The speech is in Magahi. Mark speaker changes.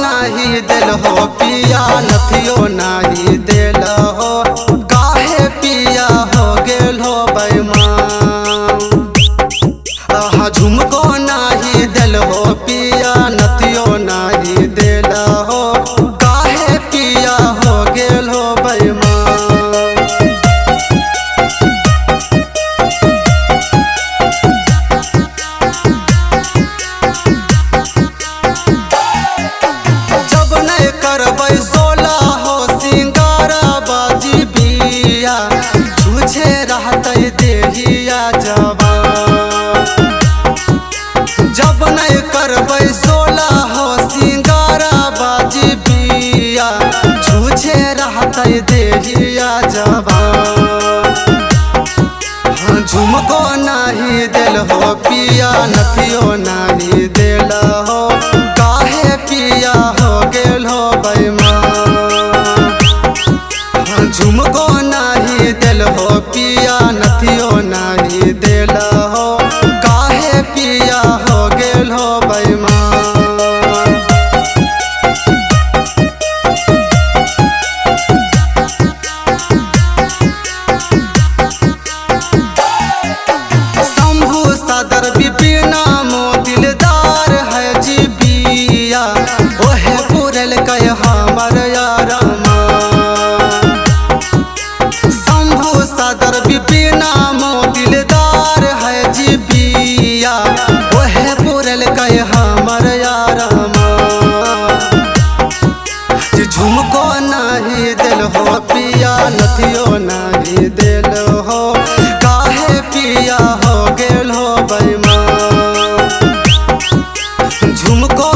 Speaker 1: नाही दिल हो पिया नथियो नाही दिल हो काहे पिया हो गेल हो बेईमान। आहा झुमको नाही दिल हो पिया नथियो नाही दिल हो काहे पिया हो गेल हो बेईमान। करबै सोला हो सिंगारा बाजी बिया छुछे रहतै देहिया जवान। जब नहीं करबै सोला हो सिंगारा बाजी बिया छुछे रहतै देहिया जवान। झुमको नाही दिल हो पिया नथियो नाही दिल हो काहे पिया हो गेल हो बेईमान। झुमको नाही दिल हो पिया नथियो नाही दिल हो काहे पिया हो गेल हो बेईमान। शंभू सदर विपिना मो दिलदार है जी बिया ओहे पुरल कह हमर यारमा। शंभू सदर विपिना मो दिलदार है जी बिया ओहे पुरल कह हमर यारमा। झुमको नाही दिल हो पिया नथियो नाही दिल हो काहे पिया हो गेल हो बेईमान। झुमको